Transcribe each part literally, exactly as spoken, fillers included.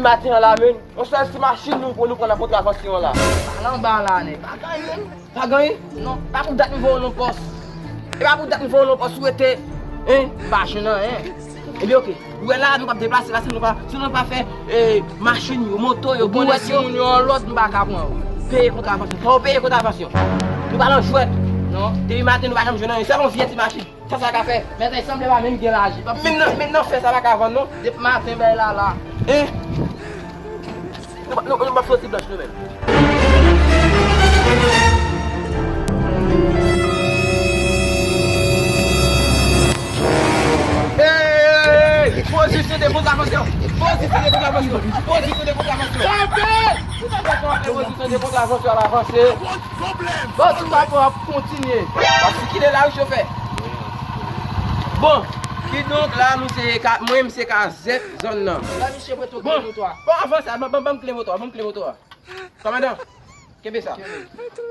Maten an la menm, yon sèl ti machin nou, pou nou pran nan kontravansyon an la. Al anba la, nèg. Pa gen anyen. Pa gen anyen? Non, pa pou dat m voye w nan pòs. E pa pou dat m voye w nan pòs, ou rete, hein, m pa jwenn anyen. Ebyen, oke. Ou wè la, nou p ap deplase la, si nou pa, si nou pa fè, eh, machin yo, moto yo, bouwèt yo. Si moun yo an lòd, m pa ka pran yo. Peye kontravansyon. Fò w peye kontravansyon. Nou pa nan jwèt. Non. Depi maten, nou pa janm jwenn anyen. Se yon vye ti machin. Sa, sa ka fè? Mèt, sanble pa menm gen lajan. Men nan, men nan fè sa pa ka vann, non. Depi maten, bay la, la. Hein? Nou, nou, nou p ap soti blanch nou menm. Hey! Pozisyon de kontravansyon! Pozisyon de kontravansyon! Pozisyon de kontravansyon! Kanpe! Pozisyon de kontravansyon ap avanse! Bon, ti papa ap kontinye. W ap sikile la, wi, chofè. Bon, kidonk la, nou se ka, mwen, m se ka zèt zòn nan. La, misye prete bon, kle moto a. Bon, avan sa, ban, ban, ban m kle moto a, ban m kle moto a. Kòmandan, kenbe sa.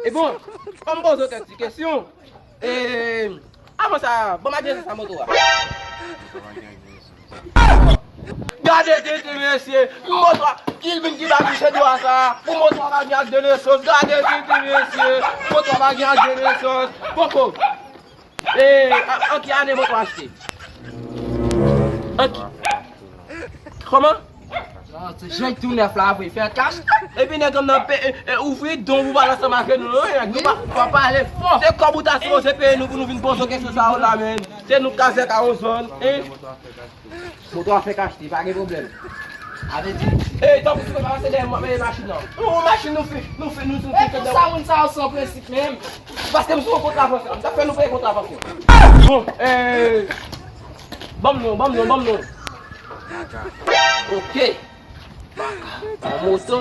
E bon, an m poze w kèk ti kesyon. E, avan sa, ban m adrese sa moto a. Gade tenten, mesye. Moto a, ki vin ki ba misye dwa sa. Pou moto a pa gen ak de lesans. Gade tenten, mesye. Moto a pa gen ak de lesans. Poko. E, a, an ki ane moto a achte? An ki, kòman? Non, se jan l tou nèf la, vre, fè kach. Epi nèg an nan pe, e, e, ouvri don pou pale ansanm ak nou, non, nèg, nou pa, pa pale fò. Se kòb ou ta sipoze peye nou pou nou vin poze kesyon sa yo la, men. Se nou k ka fè ka yon zòn, hein? Moto a fèk achte, pa gen pwoblèm. Avèti. Ey, tanpri, souple, pa pase dèyè mwen, men machin nan. Nou, machin nou fi, nou fi, nou, nou fi. E konsa moun sa yo san prensip menm. Paske m sou yon kontravansyon, m t ap fè nou peye kontravansyon. Bon, eh, ban m non, ban m non, ban m non. Ok. An moto.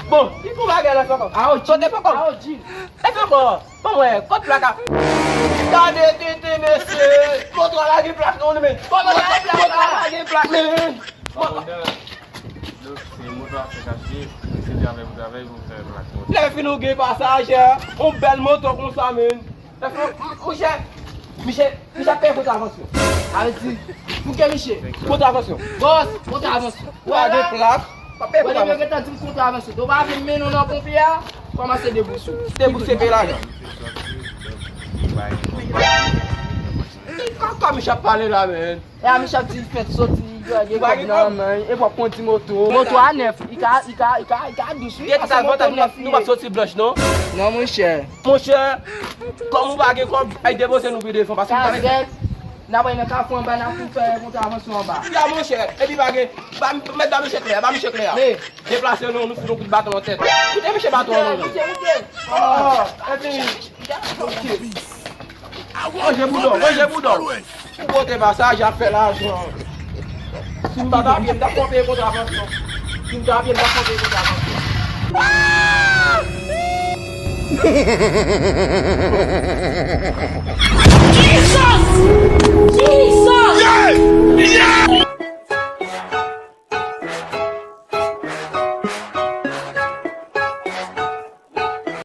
Bon, ki pou bagay la fè ankò? Sote fè ankò. Sote fè ankò. Bon, mwen, kot plak a? Gade tenten, mesye. Moto a pa gen plak non, men. Moto a pa gen plak, men. Moto a fèk achte, se travay pou travay, pou fè plak moto. Lè fini ou gen pasajè, yon bèl moto konsa, men. Lè fini, m, monchè, misye, misye ap peye kontravansyon. Sa vle di, pou ke misye? Kontravansyon. Bòs, kontravansyon. Ou pa gen plak, w ap peye kontravansyon. Ou gentan di m kontravansyon. Ou pa vle mennen w nan ponpye a, kòmanse debouse w. Debouse, peye lajan. Kaka misye ap pale la, men. E a misye ap di fèt soti, gen kòb nan men, e w ap kondi moto. Moto a nèf, li ka, li ka, li ka, li ka dous, wi. Gen ti avantaj, nou p ap soti blanch, non? Non, monchè. Monchè, kòm ou pa gen kòb, al depoze nou pi devan, paske nou pa... N ap al nan kafou anba, n ap tou fè kontravansyon anba. Ya, monchè, epi pa gen, ba, mèt ba misye klè a, ba misye klè a. Men, deplase non, nou fout yon kout baton nan tèt. Koute misye baton an non. Moute, moute. Ah, epi, ok. Manje boudon, manje boudon. Ou pote pasajè ap fè lajan. Si m pa t a pye, m t ap peye kontravansyon. Si m t a pye, m t ap peye kontravansyon.